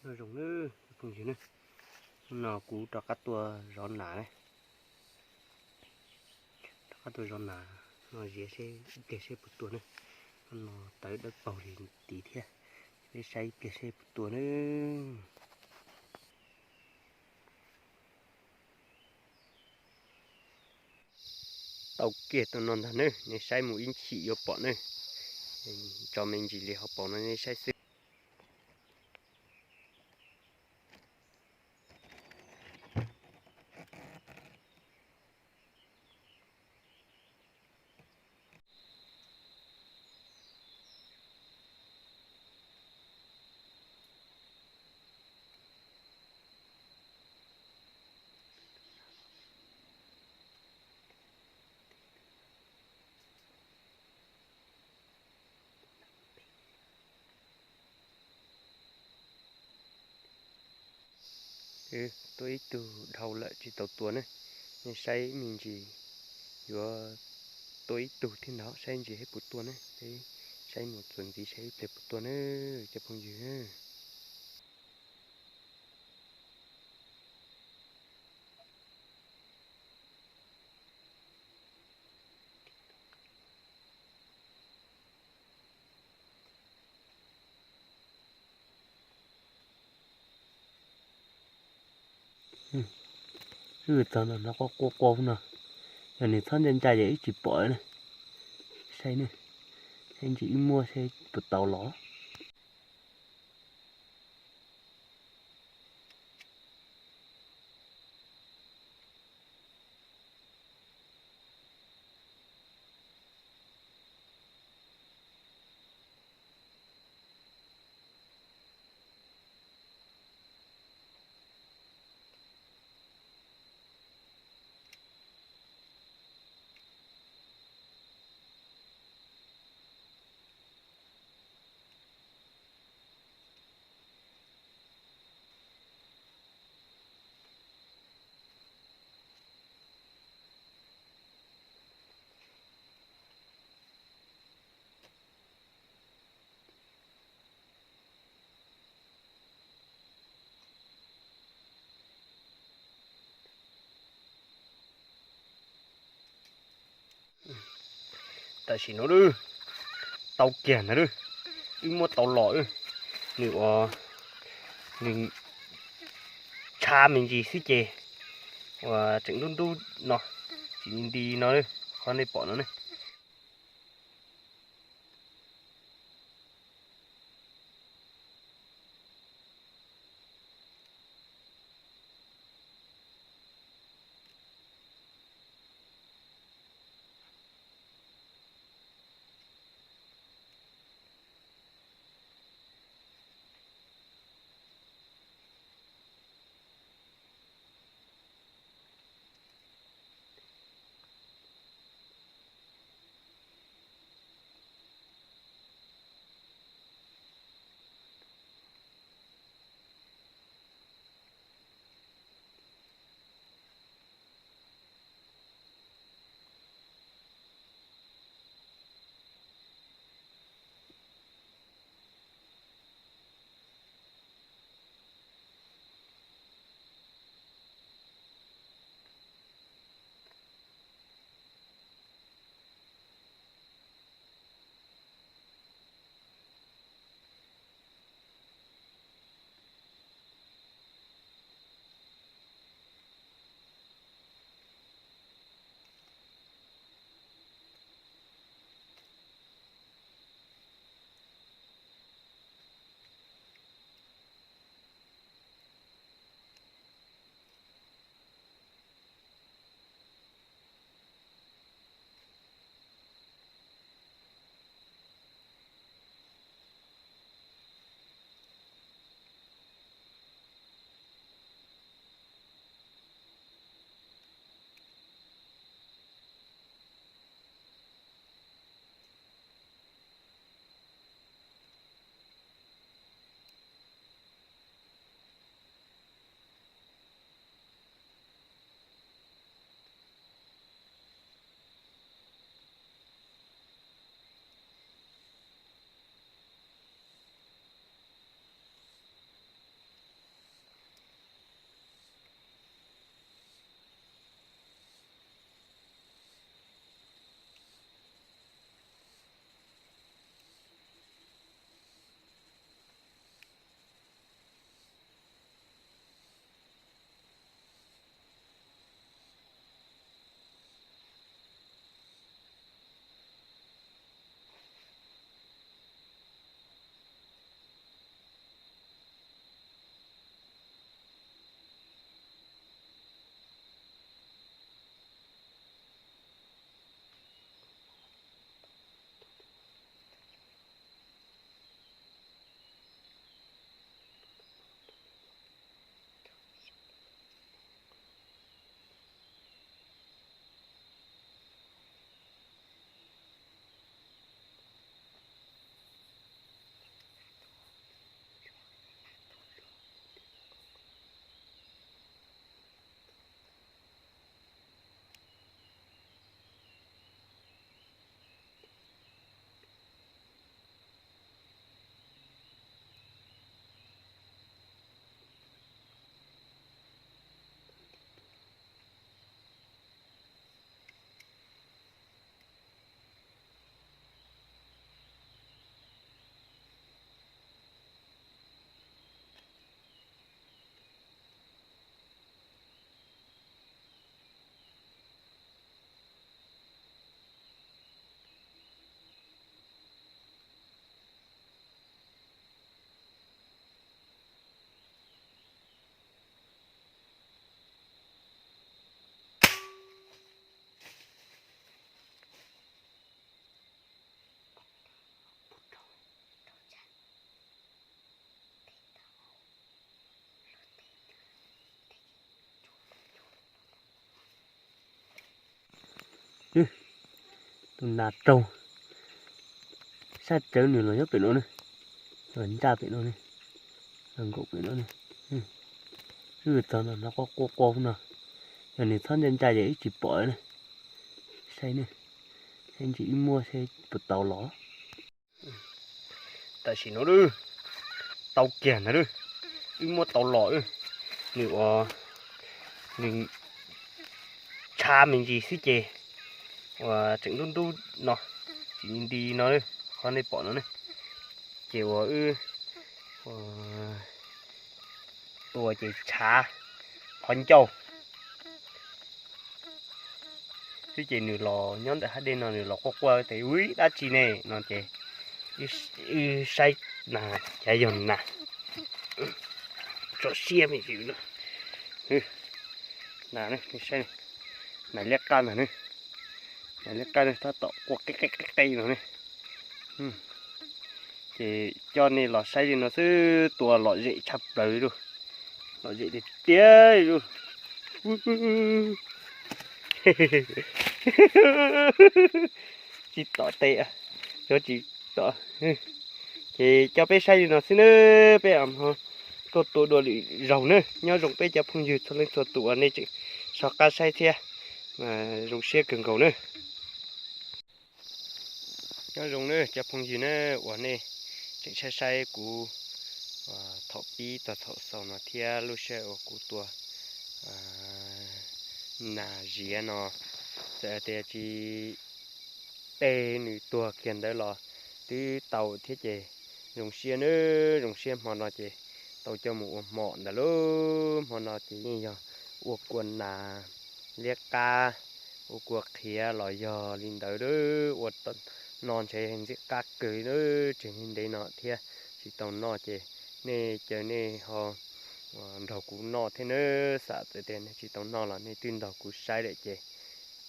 Nyob zoo nawb phooj ywg na, hnub no kuv rov qab tuaj zov nas na, rov qab tuaj zov nas no ziav seb ib pliag seb puas tua na. Hnub no tawv dawb paug li tid thiab, peb saib ib pliag seb puas tua na. Tau kiag tuaj no ntag nawb, nej saib mus ib chim yuav pom nawb. Tso me ntsis li hauv paus no nej saib xwb. Tua ib tug dhau lawm tsis tau tua ne. Nej saib me ntsis, yuav tua ib tug thiab ntag, saib ntsis seb puas tua ne. Saib mus txuas ntxiv saib ib pliag puas tua ne, cov phooj ywg. Wb txog no quaj quaj quaj no, yog nws txhob ncaj ncaj ces wb tsis pom na. Saib ne, saib ntsis wb muab seb puas tau los. Tam sim no lawm, tau kiag ntag lawm, wb muab tau los lawm. Nws ua, nws tshav me ntsis xwb ces uas tseem dub ntub no, tsis nti no, qhov nej pom no ne. Tus nas raug, sab cawv nws los nyob pem no ne, los nraj pem no ne, los nkaum pem no ne. Wb txog no no quaj quaj quaj no, yog nws txhob ncaj ncaj ces wb tsis pom ne. Saib ne, saib ntsis wb muab saib puas tau los. Tam sim no lawm, tau kiag ntag lawm, wb muab tau los lawm. Nws ua, nws tshav me ntsis xwb ces uas tseem dub dub no, tsis nti no, qhov nej pom no ne, ces uas wb tua ces tshav qhov ncauj xwb ces nws los nyob ntawm hab dej no nws los quaj quaj tias ua dab tsi ne no ces wb saib na, cas yog nas, tso siab me ntsis na, nas liab qab ntag ne, nas liab qab tab tom quaj qe qe qe qe no ne. Ces coj nej los saib li no xwb, tua lom zem tshaj plaws li, lom zem tiag tiag li. Tsis tom tes, yuav tsis tom. Ces coj peb saib li no xwb nawb, peb ho tuaj tua dua lwm zaug nawb. Nyob zoo peb cov phooj ywg txhua leej txhua tus uas nej tseem soj qab saib thiab, zoo siab kawg nkaus nawb. Nyob zoo nawb cov phooj ywg nawb, uas nej tseem saib saib kuv thaum pib txog thaum xaus no thiab lub sij hawm uas kuv tua nas ziav no, txawm tias tsis pe nws tuag kiag ntawd los twb tau thiab ces zoo siab nawb, zoo siab hmo no ces tau coj mus ua hmo ntawd lauj. Hmo no ces yeej yog ua kua nas liab qab, ua kua qhiav los yog li ntawd lauj. Ua no ntshe ntxim qab kawg li nawb, tseg ntev no thiab tsis tau noj ces nej caw nej ho nrog kuv noj thiab nawb. Xam tias nej tsis tau noj los nej twb nrog kuv saib lawm ces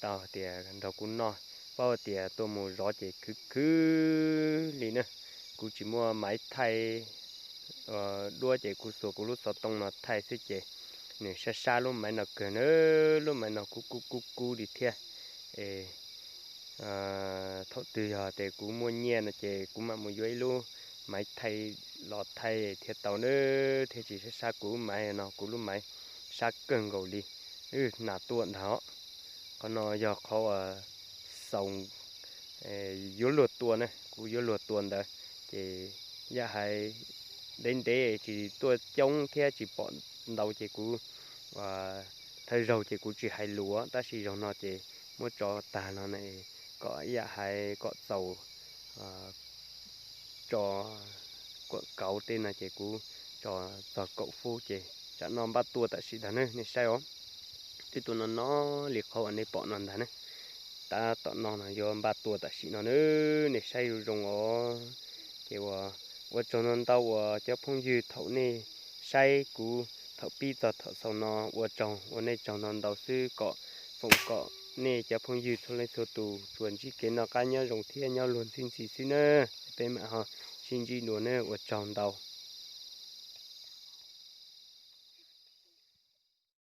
tau tias nrog kuv noj, paub tias tuaj mus zov ces khwv khwv li na. Kuv tsis muaj maiv thaij duab ces kuv xuas kuv lub xov tooj no thaij xwb ces nws sab sab lub maiv no kawg na, lub maiv no kub kub kub kub li thiab. Es thaum twg yog tias kuv muaj nyiaj no ces kuv mam mus yuav ib lub maiv thaij los thaij thiaj tau na, thiaj tsis sab sab kuv lub maiv no, kuv lub maiv sab kawg nkaus li. Nas tuaj ntag os. Qhov no yog qhov uas xaus yuav luag tua na, kuv yuav luag tua ntawd ces yam hais ntev ntev tsis tuaj coob thiab tsis pom ntau ces kuv thawj zaug ces kuv tsis hais lus, tab sis zaug no ces muab tso tag no kom yam hais kom txaus tso kuam kauv tej no ces kuv tso txog kaum fub ces tsam no npaj tua tam sim ntag ne, nej saib os. Twb tuaj no no li qhov uas nej pom no ntag ne. Tab tom no no yuav npaj tua tam sim no na, nej saib zoo zoo os. Ces ua, ua tsaug ntau ntau uas cov phooj ywg thaum nej saib kuv thaum pib txog thaum xaus no, ua tsaug, ua nej tsaug ntau ntau xwb kom foom kom nej cov phooj ywg txhua leej txhua tus tsuas ntsib kev noj qab nyob zoo thiab nyob luag ntxhi ntxhi xwb na. Peb mam ho sib ntsib dua na, ua tsaug ntau.